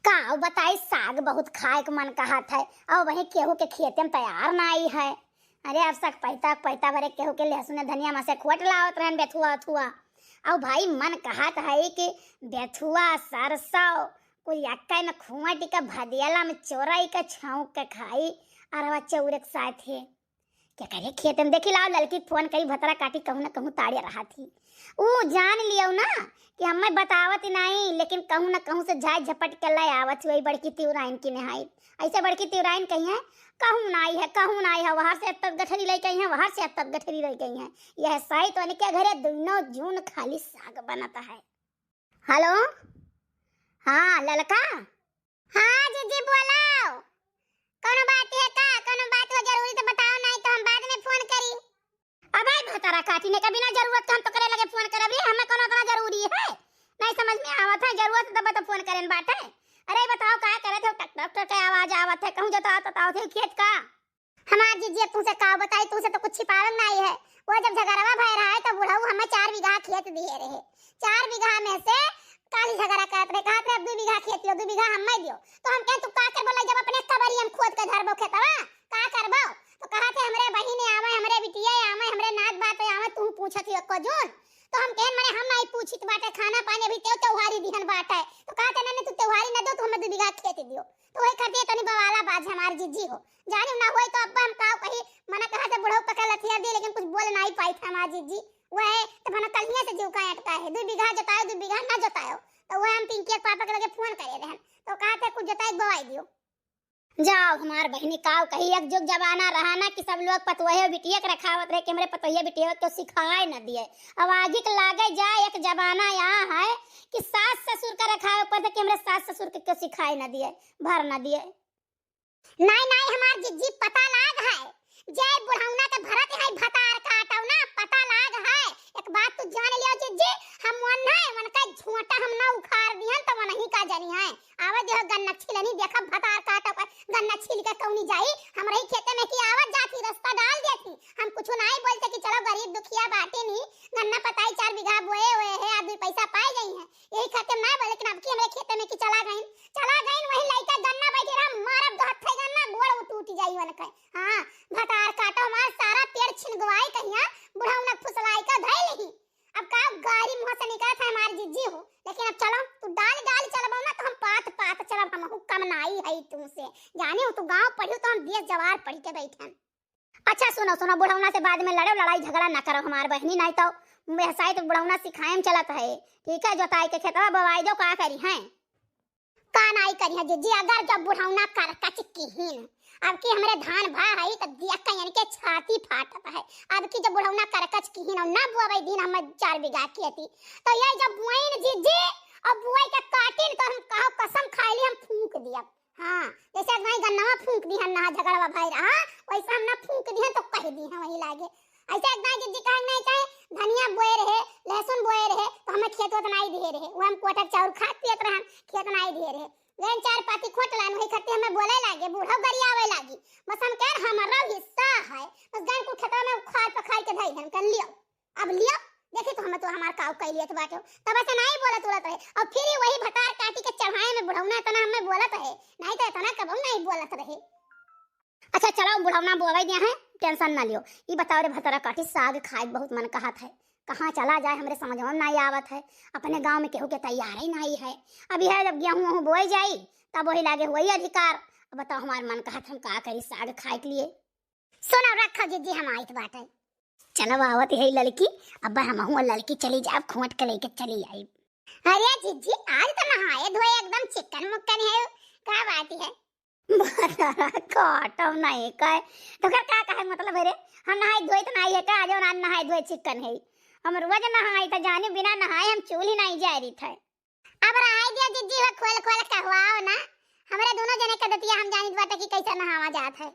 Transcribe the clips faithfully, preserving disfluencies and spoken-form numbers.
का बताई, साग बहुत खाए के मन कहत है, अउ वही केहू के खेते में तैयार नाई है। अरे, अब सक पैता, पैता भरे केहू के लहसुन धनिया में से खोट लावत रहन बेथुआ उथुआ। अउ भाई, मन कहत है कि बेथुआ, सरसों, कुल यक्का में खोट के भदियला में चोरई के छौंक के खाई, अरवा चौरे के साथे। केकरे खेत में देखी लाओ, ललकी फोन करी, भतरा काटी कहूँ न कहूँ ताड़े रहत ही। ऊ जान लियो ना कि हमें बतावत ही नाई, लेकिन कहूँ न कहूँ से झाई झपट के ले आवत हुई बड़की तिवराइन की नहाई। ऐसे बड़की तिवराइन कही है, कहूँ नाई है, कहूँ नाई है, वहर से अत्तत गठरी लइके आई है, वहर से अत्तत गठरी लइके आई है। यह साइत उनके घरे दुनो जून खाली साग बनत है। हेलो, हाँ ललका। हाँ जीजी बोलो, कौनो बात है का? कौनो बात हो जरूरी तो बताओ, नहीं तो हम बाद में फोन करी। अब आई भतारा काटी ने का बिना जरूरत के हम तो करे लगे फोन करब रे, हमें कौनो इतना जरूरी है? नहीं समझ में आवत है, जरूरत तब तो फोन करेन बाटे। अरे बताओ का करत हो, ट्रैक्टर ट्रैक्टर के आवाज आवत है, कहूँ जताओ तो ताओ थे खेत का। हमार जीजी अब तुमसे का बताई, तुमसे तो कुछ छिपावे में नहीं है। वो जब झगड़वा भय रहा है तो बुढ़ऊ हमें चार बीघा खेत दिए रहे, चार बीघा में से काली झगड़ा करत रहे, कहत रहे अब दू बीघा खेत दियो, दू बीघा हमें दियो। तो हम कहे तू का करबो लाई, जब अपने कबरी हम खोद के धरबो खेतवा, का करबो? तो कहत है हमरे बहिने आवे, हमरे बिटिया आवे, हमरे नात बात आवे, तू पूछत ही एको जून। तो हम कहन मने हम नहीं पूछित बाटे, खाना पानी अभी तेव त्योहारी दिहन बाटे। तो कहत है नहीं तू त्योहारी न दो, तू हमें दू बीघा खेत दियो। तो वही खातिर तनी बवाला बाज हमार जीजी हो। जानी ना होई तो अब्बा हम काव कही, मना कहा से बुढ़ऊ पकड़ लथियार दिए, लेकिन कुछ बोल नाई पाई था हमार जीजी। वह तो भना कलिया से जीव का अटका है, दू बीघा जोतायो, दू बीघा ना जोतायो। तो वह हम पिंकी के पापा के लगे फोन करे रहन, तो कहा थे कुछ जोताई बवाई दियो। जाओ हमार बहिनी, काव कही, एक जुग जमाना रहा ना कि सब लोग पतोहे बिटिया के रखावत रहे कि हमरे पतोहिया बिटिया के सिखाए न दिए। अब आगे के लागे जाए, एक जमाना यहाँ है कि सास ससुर का रखावे पड़ते कि हमरे सास ससुर के क्यों सिखाए न दिए, भर न दिए। नाई, नाई, हमार जिज्जी पता लाग है। जय बुढ़ौना के भरत है भतार काटौना, पता लाग है। एक बात तू जान लियो जिज्जी, हम वन है, वन का झोंटा हम ना उखाड़ दिहन तो वनही का जनी है। आवे दियो गन्ना छिलनी, देखब भतार काटो पर गन्ना छिल के कौनी जाई। हमरे ही खेते में की आवत जाती, रास्ता डाल देती। हम कुछ नाई बोलते कि चलो गरीब दुखिया बाटे नी, गन्ना पताई चार बीघा बोए हुए है, आदमी पैसा पाए गई है। यही खातिर ना बोले, लेकिन अब की हमरे खेते में की चला गई, चला गई, वही लइका गन्ना बैठे रहा, मारब तो हत्थे गन्ना, गोड़ वो टूट जाई वन के। हाँ, भतार काटो हमार सारा पेड़ छिन गवाई कहिया, बुढ़ौना फुसलाई का धई लेही। अब का गारी मुँह से निकलत है हमार जिज्जी हो, लेकिन अब चलो, तू डाल डाल चलबो ना, तो हम पात पात चलब, हम हुक्का में नाई है तुमसे। जाने हो, तू गाँव पढ़ियो तो हम देश जवार पढ़ के बैठन। अच्छा सुनो, सुनो, बुढ़ौना से बाद में लड़ो, लड़ाई झगड़ा ना करो हमार बहनी, नहीं तो बेहसाई तो बुढ़ौना सिखाए में चलत है, ठीक है, जोताई के खेतवा बवाई दो, का करी हैं? का नाई करी है जिज्जी, अगर जब बुढ़ौना करकच किहिन, अब की हमरे धान भा है तो दिया कहीं के छाती फाटत है, अब की जब बुढ़ौना करकच किहिन और ना बोवे दिन हम चार बीघा खेती, तो ये जब बुआइन जिज्जी और बुआई के काटिन तो हम कहो कसम खाइली हम फूंक दिया। हाँ, जैसे आज भाई गन्नवा फूंक दिहन ना झगड़वा भाई रहा, वैसे हम ना फूंक दिहन तो कह दिहन वही लागे। ऐसे एक दाई जिज्जी कहे नहीं कहे, धनिया बोए रहे, लहसुन बोए रहे, तो हमें खेत वेत नाई दिए रहे, वो हम कोठा चाउर खात पियत रहन, खेत नाई दिए रहे। गैन चार पाती खोट लान वही खातिर हमें बोले लागे, बूढ़ो गरियावे लागी। बस हम कह हमारा हिस्सा है, बस गैन कुल खेतवा में उखाड़ पखाड़ के धई धन कर लियो। अब लियो, देखी तो हमें तो हमार काऊ कह लियत बाटे, तब ऐसे नहीं बोलत उलत रहे। और फिर ही वही भतार काटी के चढ़ाए में बुढ़ौना इतना हमें बोलत है, नहीं तो इतना कबो नहीं बोलत रहे। अच्छा चलो, बुढ़ौना बोवे गया है, टेंशन ना लियो। ई बताओ रे भतरा काटी, साग खाए बहुत मन कहत है, कहाँ चला जाए हमरे समझ में नहीं आवत है। अपने गाँव में केहू के तैयार ही नहीं है। अब यह जब गेहूँ वहूँ बोए जाई तब वही लागे हुई अधिकार। अब बताओ हमार मन कहत हम का करी साग खाए के लिए। सुनो रखो जिज्जी, हम आइत बाटे। चलो आवत है ललकी, अब हमहू ललकी चली जाब, खोट के लेके चली आई। अरे जिज्जी, आज तो नहाए धोए एकदम चिकन मुक्कन है, का बात है? भतारा काटब नहीं कहे, तो फिर का कहे मतलब है रे? हम नहाए धोए तो नहीं है का, आज हम नहाए धोए चिकन है? हम रोज नहाए तो जाने बिना नहाए हम चूल्ही नहीं जा रही थे। अब रहाई दियो जिज्जी हो, खोल खोल कहवाओ ना। हमरे दोनों जने के दतिया हम जानित बाटे कि कैसे नहावा जात है।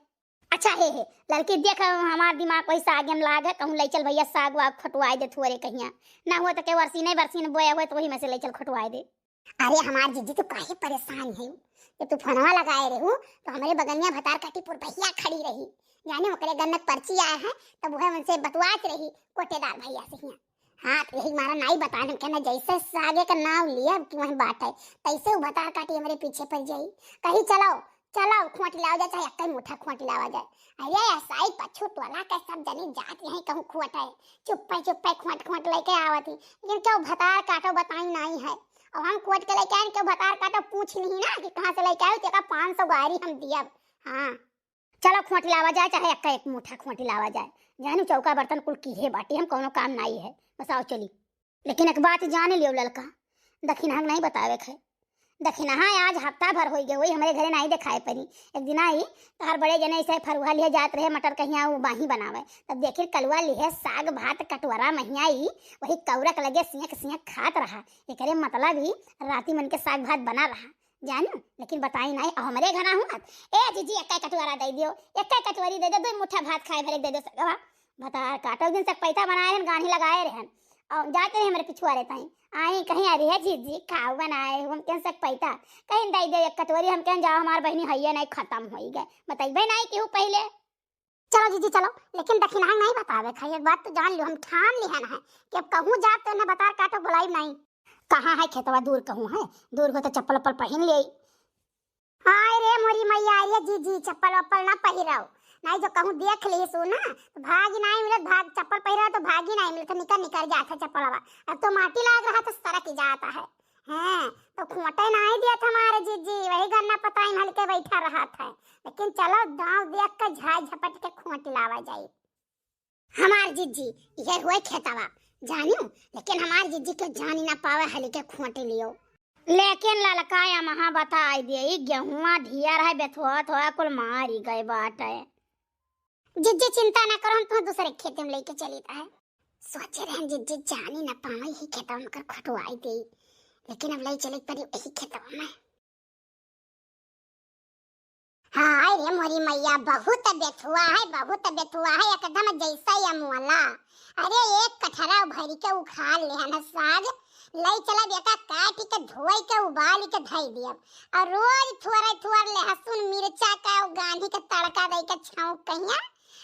अच्छा हे हे ललकी, देख हमार दिमाग वही सागे में लाग है, कहूँ ले चल भैया साग वाग खटवाए दे थोरे कहिया, ना हो तो के वर्षी नहीं वर्षी ने बोया हुए तो वही में से ले चल खटवाए दे। अरे हमार जिज्जी तू काहे परेशान है, जब तू फोनवा लगाए रहू तो हमरे बगलिया भतार काटी पुरबहिया खड़ी रही, जाने ओकरे गन्नत पर्ची आए है, तब वह उनसे बतवात रही कोटेदार भैया से हिया। हाँ, तो यही मारा नाई बताएन, हम कहना जैसे सागे का नाव लिया कि वहीं बाटे, तैसे उ भतार काटी हमरे पीछे पड़ जाई। कही चलो, चलो, खोंट लावा जाए, चाहे एक्कै मुठा खोंट लावा जाए। अरे, ऐसा ही पछू टोला के सब जनी जात यहीं कहूँ खोंटे, चुप्पे चुप्पे खोंट खोंट लेके आवत ही, लेकिन क्यों भतार काटो बताई नाई है। अब हम खोंट के लेके आएन, क्यों भतार काटो पूछ लिही ना कि कहाँ से लेके आयो, तेका पाँच सौ गारी हम दियब। हाँ, चलो खोंट लावा जाए, चाहे एक्का एक मुठा खोंट लावा जाए, जानू चौका बर्तन कुल कीहे बाटी, हम कौनो काम नाई है, बस आओ चली। लेकिन एक बात जान लियो ललका, दखिनहा के नाई बतावे के है। दखिनहा आज हफ्ता भर होई गए, वही हमरे घरे नाई देखाए परी। एक दिन आई, तोहर बड़े जने ऐसे फरुहा लिहे जात रहे, मटर कहिया उ बाही बनावे, तब देखिन कलुआ लिहे साग भात कटोरा महिया ई, वही कौरा के लगे सियक सियक खात रहा। एकरे मतलब ई राती मन के साग भात बना रहा, जानू, लेकिन बताई नाई, अब हमरे घरा हुआ। ए जीजी, एक्कै कटोरा दे दियो, एक्कै कटोरी दे दे, दो मुठा भात खाए भरे दे दो सगवा। भतार काटो दिन सक पैता बनाए रहन, गान्ही लगाए रहन, और जाते रहे हमरे पिछुआरे ताई। आई कहीं, "अरे है जीजी, खाओ बनाए हो, हम कहन सक पैता, कहीं दे दे एक कटोरी।" हम कहन, "जाओ, हमार बहिनी हइये नाई, खत्म होई गए, बतइबे नाई केहू पहिले।" चलो जीजी चलो, लेकिन दखिनहा नाई बतावे खाई, एक बात तो जान लियो, हम ठान लिहन है कि अब कहूँ जाब तो इन्हें भतार काटो बुलाइब नाई। कहाँ है खेतवा, दूर कहूँ है, दूर हो तो चप्पल वप्पल पहिन ले। हाय रे मोरी मैया, ये जीजी चप्पल वप्पल ना पहिराओ, नाई जो कहूँ देख ली सु ना तो भागी नाई मिलत, भाग चप्पल पहिराओ तो भागी नाई मिलत, निकर निकर जात है चप्पलवा। अब तो माटी लाग रहा तो सरक जाता है। हैं, तो खोंटे नाई दियत हमारे जीजी, वही गन्ना पताई में हल्के बैठा रहत है। लेकिन चलो, दाँव देख के झाई झपट के खोंट लावा जाई। हमार जीजी, ये हुए खेतवा, जानियो, लेकिन हमार जीजी के जानी ना पावे, हल्के खोंट लियो। लेकिन ललका या महा बताई दे, ई गेहुआ धियर है, बेथुआ थोड़ा कुल मारी गए बाटे। जीजी चिंता ना करो, हम तुम्हें दूसरे खेते में लेके चली है। सोचे रहन जीजी जानी ना पावे, ही खेतवा में कर खटवाई दे, लेकिन अब ले चले परी यही खेतवा में। हाय रे मोरी मैया, बहुत बेथुआ है, बहुत बेथुआ है, एकदम जैसा ये मुअला। अरे एक कठरा भरी के उखाड़ लेहन साग, लई चलब एका काट के धोई के उबाल के धई दियब। और रोज थोड़े थोड़ लहसुन मिर्चा का और गांधी के तड़का दे के छौंक कहिया,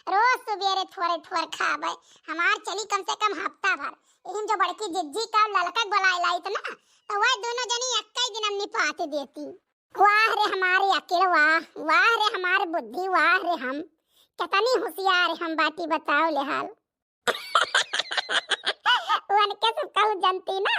रोज सुबेरे थोड़े थोड़ खाबे। हमार चली कम से कम हफ्ता भर। इहिम जो बड़की जिज्जी का ललका बोलाए लाइत ना, तो वह दोनों जनी एक्के दिन हम निपात देती। वाह रे हमारे अकिल, वाह, वाह रे हमारे बुद्धि, वाह रे हम, कितनी होशियार हम बाटी, बताओ ले हाल। उनके सब कहू जनती ना,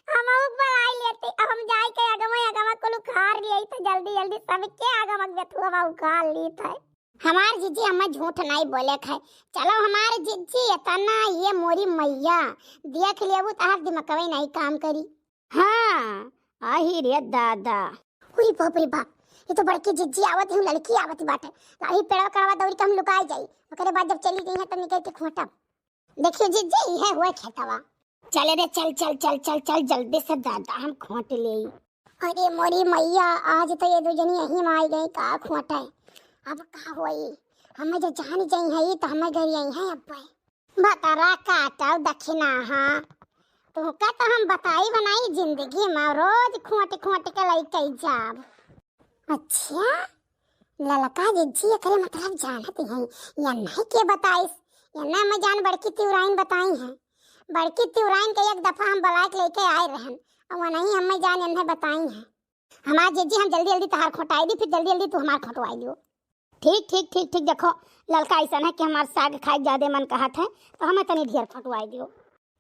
हम ऊ बुलाई लेती, अब हम जाई के अगवा अगवा कुल उखाड़ लियाई तो जल्दी जल्दी सबके अगवा बेथुआ उखाड़ ली थे। हमार जीजी हमें झूठ नहीं बोले थे। चलो हमार जीजी इतना ये मोरी मैया देख लेबू तहार दिमकवे नहीं काम करी। हाँ, आही रे दादा। उरी बाप रे बाप, ये तो बड़की जिज्जी आवत ही, लड़की आवत ही बाटे। लाही पेड़वा कड़वा दौड़ी के हम लुकाई जाई, ओकरे बाद जब चली गई है तब निकल के खोटब। देखियो जिज्जी, ये हुए खेतवा। चले रे, चल, चल, चल, चल, चल, जल्दी से दादा हम खोट ले। अरे मोरी मैया, आज तो ये दो जनी यहीं में आई गई, का खोटे? अब का होई? हमें जो जान जाई है, तो हमें घर यही है अब। भतरा काटव दखिनहा। तुहका तो हम बताई बनाई जिंदगी में रोज खोट खोट के लइके जाब। अच्छा, ललका जिज्जी एकरे मतलब जानत हैं, या नहीं के बताइस, या ना मैं जान बड़की तिवराइन बताई हैं। बड़की तिवराइन के एक दफा हम बुलाए के लेके आए रहन, और वनही हमें जान इन्हें बताई हैं। हमार जिज्जी हम जल्दी जल्दी तहार खोटाई दी, फिर जल्दी जल्दी तू हमार खोटवाई दियो। ठीक, ठीक, ठीक, ठीक। देखो, ललका ऐसन है कि हमार साग खाए के ज्यादा मन कहत है, तो हमें तनी ढेर खोटवाई दियो।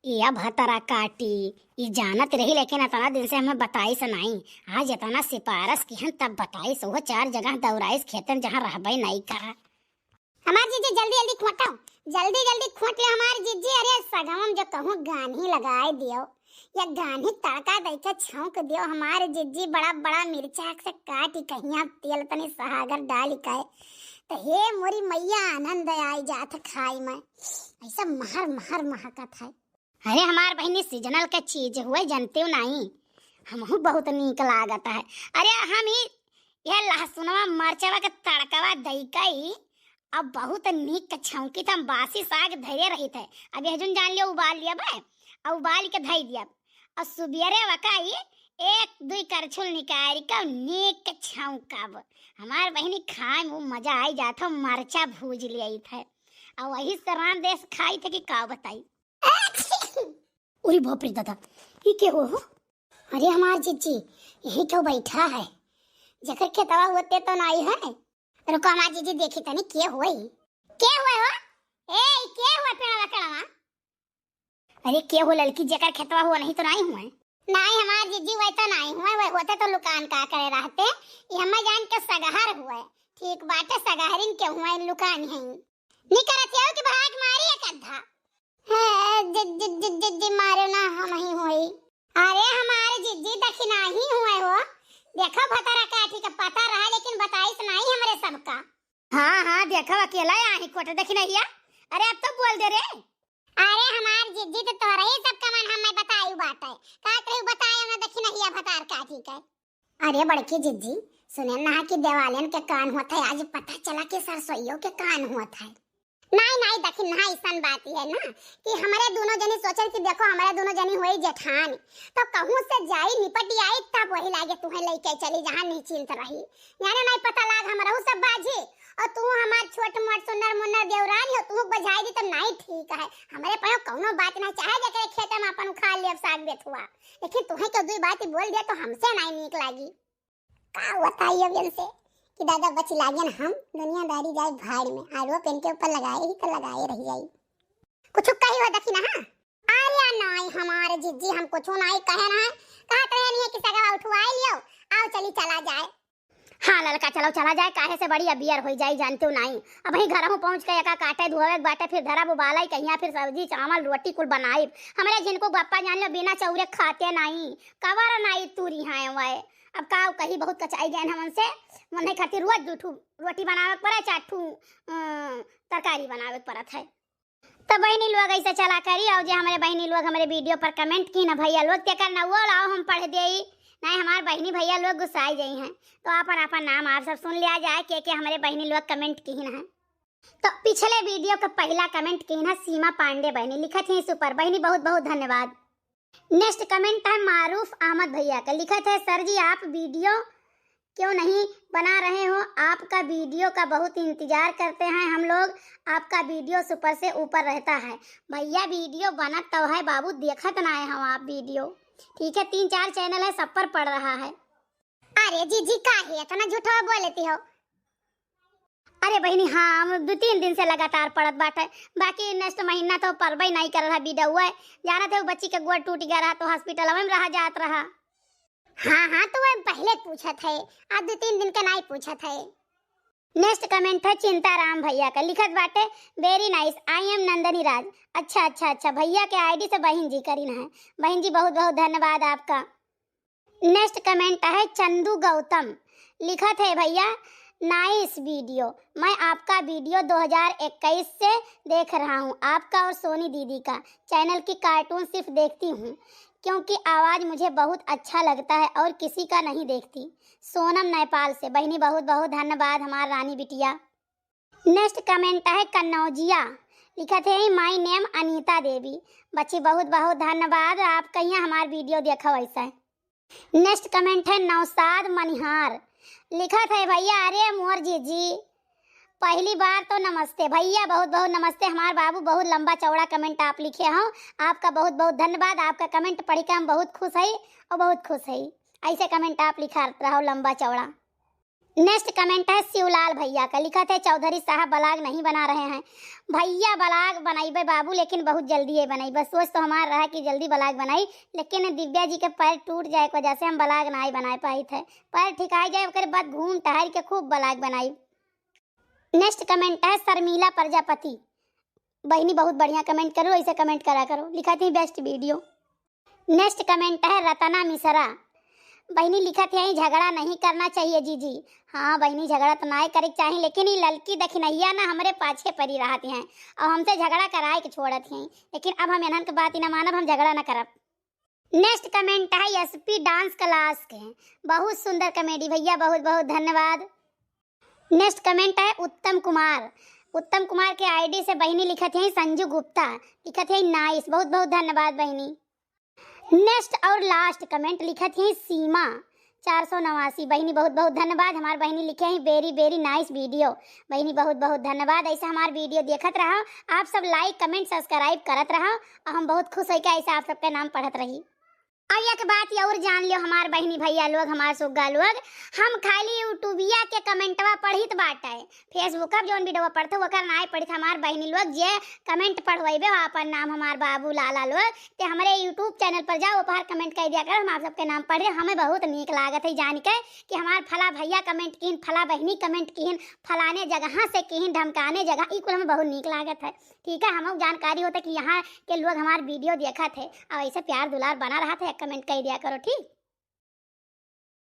या भतरा काटी, ई जानत रही, लेकिन इतना दिन से हमें बताइस नाई। आज इतना सिफारिश किहन तब बताइस, वो चार जगह दौड़ाइस खेतन जहाँ रहबे नाई कहा। हमार जीजी जल्दी जल्दी खोटो, जल्दी जल्दी खोट ले हमार जीजी। अरे सगवम जो कहूँ गान्ही लगाए दियो, या गान्ही तड़का दे के छौंक दियो हमार जीजी। बड़ा बड़ा मिर्चा से काटी कहिया तेल तनी सहागर डाल के, तो हे मोरी मैया आनंद आई जात खाई में। ऐसा महर महर महकत है। अरे हमार बहिनी seasonal के चीज हुए जनते हो नाई, हमहू बहुत नीक लागत है। अरे हम ही यह लहसुनवा मरचवा के तड़कवा दई कई, अब बहुत नीक छौंकी त हम बासी साग धरे रही थे। अब यह जुन जान लियो उबाल लिया बे, अब उबाल के धई दिया, अब सुबेरे वकाई एक दुई करछुल निकाल के नीक छौंकब। हमार बहिनी खाए में मजा आई जात हो, मरचा भूज लिया थे, और वही से रांध देस खाई थे कि का बताई। अरे बाप रे दादा, ई के हो? अरे हमार जिज्जी, यही क्यों बैठा है? जेकर खेतवा होते तो नाई है। रुको हमार जिज्जी, देखी तनी के होई। के हुए हो? ए, ई के हुए पेड़वा केड़वा? अरे के हो ललकी, जेकर खेतवा हुआ नहीं तो नाई हुए। नाई हमार जिज्जी, वही तो नाई हुए, वही होते तो लुकान का करे रहते। ये हमें जान के सगहर हुए। ठीक बाटे, सगहरिन के हुए लुकान है। निकरत हो कि भाग मारी एक अद्धा। है, जि-, जि-, जि-, जि-, जि मारे ना हम ही होई। अरे हमारे जिज्जी दखिनाही हुए हो। देखो भतरा काठी का पता रहा, लेकिन बताइस नाई हमरे सबका। हाँ, हाँ, देखो अकेला आही कोट दखिनहिया। अरे अब तो बोल दे रे। अरे हमार जिज्जी तो तोहरे ही सबका मन हमें बतायु बाटे। का कहू बतायो ना दखिनहिया भतार काठी के। अरे बड़की जिज्जी, सुने ना कि देवालियन के कान होत है, आज पता चला कि सरसोइयो के कान होत है। नाई, नाई, दखिन, नाई, ऐसन बात ही है ना कि हमरे दोनों जनी सोचल कि देखो, हमरे दोनों जनी होई जेठान, तो कहूँ से जाई, निपट आई, तब वही लागे तुहें लेके चली, जहाँ निश्चिंत रही। यानी नाई पता लाग हमरहू सब बाझी, और तू हमार छोट मोट सुन्नर मुन्नर देवरान हो, तू बझाई दी, तब नाई ठीक है। हमरे पयो कौनो बात ना, चाहे जेकरे खेते में अपन उखाड़ लेब साग बेथुआ, लेकिन तुहें के दुई बात बोल दे तो हमसे नाई नीक लागी। का बताई अब इनसे कि दादा बच लागेन हम, दुनियादारी जाए भाड़ में, आरोप इनके ऊपर लगाए ही तो लगाए रह जाई। कुछ कही हो दखिनहा? अरे नाई हमारे जिज्जी, हम कुछ नाई कहे ना, कहत रहे नहीं कि सगवा उठवाए लियो, आओ चली चला जाए। हाँ ललका, चलो चला जाए, काहे से बड़ी अबियर हो जाई, जानते हो नाई। अब ही घर हूँ पहुँच के एका काटे धोवे के बाटे, फिर धरब उबालाई कहिया, फिर सब्जी चावल रोटी कुल बनाई। हमरे जिनको गप्पा जान लो, बिना चौरे खाते नाई, कवर नाई तूरी हैं वह। अब का कही, बहुत कचाई गए हमन से। उन्हें खातिर रोज दू ठू रोटी बनावे के पड़े, चार ठू, अ, तरकारी बनावे के पड़त है। तो बहिनी लोग ऐसे चला करी, और जे हमरे बहिनी लोग हमरे video पर comment की ना भैया लोग, तेकर ना वो लाओ हम पढ़ देई, नहीं हमार बहिनी भैया लोग गुस्साई जाई हैं। तो आपन आपन नाम आप सब सुन लिया जाए, के के हमरे बहिनी लोग comment की ना है। तो पिछले video का पहला comment की ना सीमा पांडे बहिनी लिखत हैं, super बहिनी, बहुत बहुत धन्यवाद। Next comment है मारूफ अहमद भैया का, लिखत है, "सर जी, आप video क्यों नहीं बना रहे हो? आपका video का बहुत इंतजार करते हैं हम लोग, आपका video super से ऊपर रहता है।" भैया, video बनत तो है बाबू, देखत ना है हम आप video, ठीक है, तीन चार channel है, सब पर पड़ रहा है। अरे जीजी, काहे इतना झूठा बोलती हो? अरे बहिनी, हाँ, हम दो तीन दिन से लगातार पड़त बाटे, बाकी next महीना तो परबे नहीं कर रहा बिडौआ। जानत है, वो बच्ची के गोड़ टूट गया रहा, तो hospital में रहा जात रहा। हाँ, हाँ, तो वह पहले पूछत है, आज दो तीन दिन के नहीं पूछत है। Next comment है चिंताराम भैया का, लिखत बाटे, "Very nice, I am नंदनी राज।" अच्छा, अच्छा, अच्छा, भैया के ID से बहिन जी करीन है। बहिन जी, बहुत बहुत धन्यवाद आपका। Next comment है चंदू गौतम, लिखत है, "भैया, nice video, मैं आपका video दो हज़ार इक्कीस से देख रहा हूँ, आपका और सोनी दीदी का channel की cartoon सिर्फ देखती हूँ, क्योंकि आवाज़ मुझे बहुत अच्छा लगता है और किसी का नहीं देखती।" सोनम नेपाल से, बहिनी, बहुत बहुत धन्यवाद हमार रानी बिटिया। Next comment है कन्नौजिया, लिखत है, "My name अनीता देवी।" बच्ची, बहुत बहुत धन्यवाद, आप कहिया हमार video देखो ऐसे। Next comment है नौशाद मनिहार, लिखत है, "भैया, अरे मोर जीजी, पहली बार तो नमस्ते।" भैया, बहुत बहुत नमस्ते, हमार बाबू, बहुत लंबा चौड़ा comment आप लिखे हो, आपका बहुत बहुत धन्यवाद। आपका comment पढ़ के हम बहुत खुश है और बहुत खुश है, ऐसे comment आप लिखा रहो लंबा चौड़ा। Next comment है शिवलाल भैया का, लिखत है, "चौधरी साहब, vlog नहीं बना रहे हैं?" भैया, vlog बनैबे बाबू, लेकिन बहुत जल्दी ये बनैबे। सोच तो हमार रहा कि जल्दी vlog बनाई, लेकिन दिव्या जी के पैर टूट जाए के वजह से हम vlog नहीं बना पाई थे। पैर ठिकाई जाए, ओकरे बाद घूम टहर के खूब vlog बनाई। Next comment है शर्मिला प्रजापति, बहिनी, बहुत बढ़िया comment करो, ऐसे comment करा करो, लिखत है, "Best video।" Next comment है रतना मिश्रा, बहिनी लिखत है, "झगड़ा नहीं करना चाहिए जीजी।" हाँ बहिनी, झगड़ा तो नाय करे के चाही, लेकिन ई ललकी दखिनैया ना हमरे पाछे पड़ी रहत हैं और हमसे झगड़ा कराए के छोड़त हैं, लेकिन अब हम इन्हन के बात ही ना मानब, हम झगड़ा ना करब। Next comment है S P dance class के, बहुत सुंदर comedy भैया, बहुत बहुत धन्यवाद। Next comment है उत्तम कुमार, उत्तम कुमार के ID से बहिनी लिखत है संजू गुप्ता, लिखत है, "Nice, बहुत बहुत धन्यवाद बहिनी।" Next और last comment लिखत है सीमा, चार सौ नवासी। बहिनी, बहुत बहुत धन्यवाद। हमार बहिनी लिखे हैं, "Very very nice video।" बहिनी, बहुत बहुत धन्यवाद। ऐसे हमार video देखत रहो आप सब, like comment subscribe करत रहो, और हम बहुत खुश होइके ऐसे आप सबके नाम पढ़त रही। अब एक बात और जान लियो हमार बहिनी भैया लोग, हमार सुग्गा लोग, हम खाली YouTubeिया के कमेंटवा पढ़ित बाटे, Facebook अब जौन video पढ़ते ओकर नाय पढ़ित। हमार बहिनी लोग जे comment पढ़वैबे हो अपन नाम, हमार बाबू लाला लोग, ते हमरे YouTube channel पर जाओ, ओपर comment कर दिया करो, हम आप सबके नाम पढ़ रहे। हमें बहुत नीक लागत है जान के कि हमार फला भैया comment किहिन, फला बहिनी comment किहिन, फलाने जगह से किहिन, ढमकाने जगह, ई कुल हमें बहुत नीक लागत है। ठीक है, हमको जानकारी होता कि यहाँ के लोग हमार video देखत है। अब ऐसे प्यार दुलार बना रहत है, comment कर दिया करो, ठीक।